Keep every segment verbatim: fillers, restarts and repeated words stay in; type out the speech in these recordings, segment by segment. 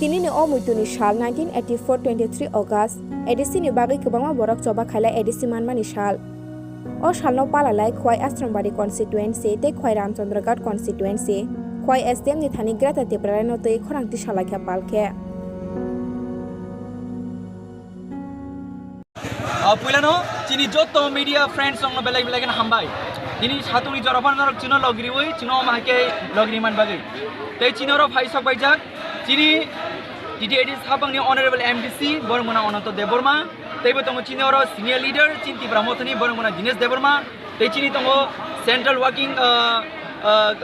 Tinini o muituni sal nineteen eighty-four twenty-three August, A D C ni bagwi kwbangma borok choba khailai A D C manmani sal. O salno palalai Khwai Ashrambari constituency tei Khwai Ramchandraghat constituency, Khwai S D M ni thani Greater Tipraland no twi khorang tisa laikha palkhe. Ah, puilano chini joto media friends rokno belai belai kheno hambai. Tini satungni jora phano norok chino logriwi, chino omo hai khe logri man bagwi. Tei chini oro phai sok baijak, chini T T A D C hapangni Honorable M D C, borok mona Ananto Debbarma, teibo tongo chini oro senior leader, chini Tipra Mothani, borok mona Dinesh Debbarma, tei chini tongo Central Working, ah, ah,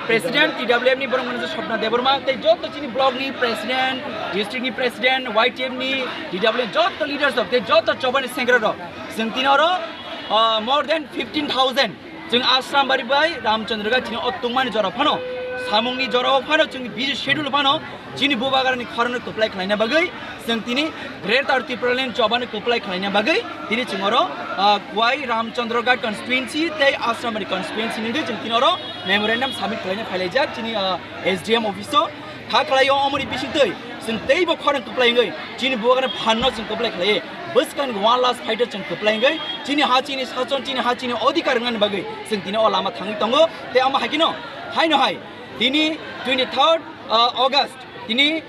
President T W F ni, borok mona Swapna Debbarma, tei joto chini block ni President, district ni President, Y T F ni, T W F joto leaders rok, tei joto chobani sengkrak rok. Chwng tini oro, ah, more than fifteen thousand. Chwng Ashrambari bai Ramchandraghat chini o tungmani jora phano, samungni jora o phano, chwng busy schedule phano, chini bubagrani khorangno kwplai khlaina bagwi, chwng tini Greater Tipraland chobano kwplai khlaina bagwi, tini chwng oro, ah, Khwai Ramchandraghat constituency tei Ashrambari constituency ni wngwi chwng tini oro memorandum submit khlaina phailaijak chini, ah, S D M office o. Kha khlaio omoni bisingtwi chwng teibo khorang kwplai wngwi chini bubagrani phanno chwng kwplai khlaiwi bwskangni one last fighter chwng kwplai wngwi chini ha chini sason, chini ha chini odhikar wngnani bagwi chwng tini o lama thangwi tongo. Tei omo hai kheno haino hai tini twenty-third, uh, August, tini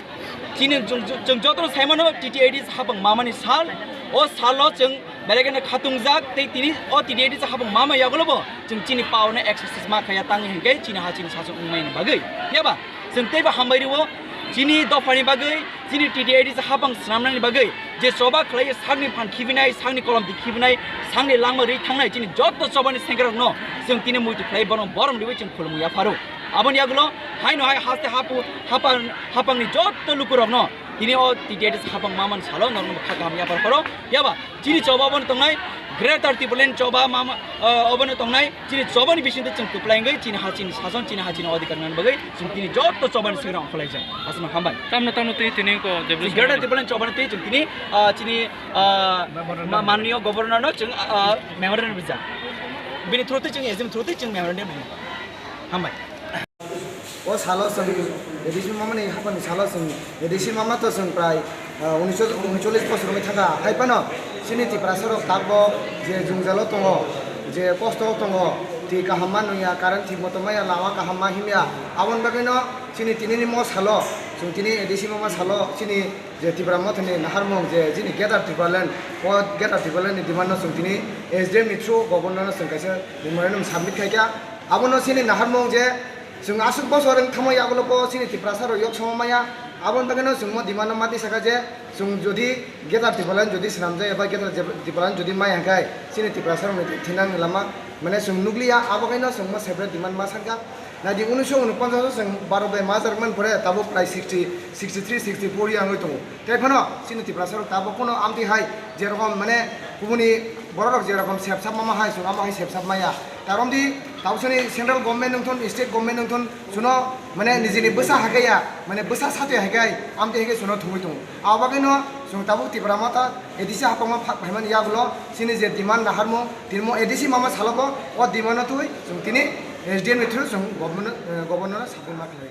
chini chwng, chwng, chwng jotono saimano T T A D C hapang mamani sal. O salo chwng belai kheno khatungjak tei tini o T T A D C hapang mama yagulobo chwng chini power no exercise ma khaya tangwi hinkhe chini ha chini sason wngmani bagwi. Phiya ba chwng teibo hambai rwo chini dophani bagwi, chini T T A D C hapang swnamnani bagwi je choba khlaiwi sakni phan khibinai, sakni kolom di khibinai, sakni langma rwi thangnai chini joto chobani sengkrakrokno chwng tini muitu khlai borom borom riwi chwng khulumwi yapharo. Aboni yagulo haino hai haste hapu hapang, hapangni joto lukurokno tini o T T A D C hapang mamani salo norokno kha kaham yaphar khoro. Phiya ba chini choba obono tongnai, Greater Tipraland choba mama, ah, obono tongnai, chini chobani bisingtwi chwng kwplai wngwi chini ha chini sason, chini ha chini odhikar nani bagwi chwng tini joto chobani sengkrakrok ongkhorlaijak. Aswkno hambai. Tamno tamno twi tini ko Greater Tipraland chobani twi chwng tini, ah, chini, ah, ma-, manniyo Governor no chwng, ah, memorandum rijak. Bini through twi chwng S D M through twi chwng memorandum rijak. Hambai. O salo chwng A D C mamani hapani salo chwng A D C mama to chwng prai, ah, unisho uncholish bosor wngwi thangkha. Hai phano chini Tiprasa rok tabok je jwngjalo tongo, je kosto tongo, twi kaham ma nungya, current thik moto maya, lama kaham ma himya. Aboni bagwino chini tinini mo salo chwng tini A D C mama salo chini je Tipra Mothani naharmung je chini Greater Tipraland, o Greater Tipraland ni demand no chwng tini S D M ni through Governor no chwng kaisa memorandum submit khaikha. Abono chini naharmung je chwng aswk bosor wng thangma yagulo bo chini Tiprasa rok yok sama maya. Aboni bagwino chwng mo demand no ma tisakha je chwng jodi Greater Tipraland jodi swnamjak eba Greater Tipraland jodi maya hwnkhe chini Tiprasa rokni thinani lama mane chwng nukliya, abo kaino chwng mo separate demand ma sankha. Naidi unisho unoponchas o chwng baro bai majak man pore tabuk prai sixty, sixty three, sixty four yang wngwi tongo. Tei phano chini Tiprasa rok tabuk kono amtwi hai jerokom mane kubuni borok rok jerokom sepsap mama hai chwng amo hai sepsap maya. Taromdi tabuk sini central government wngthon, state government wngthon, suno mane nijini bwsa hakaiya, mane bwsa satwi hakai, amtwi hakai suno thumwi tongo. Abo bagwino chwng tabuk Tipra Motha A D C hapangma phak phaimani yagulo chini je demand naharmung, tini mo A D C mama salogo, o demand no twi chwng tini S D M ni through chwng government, eh, governor no submit ma khlai.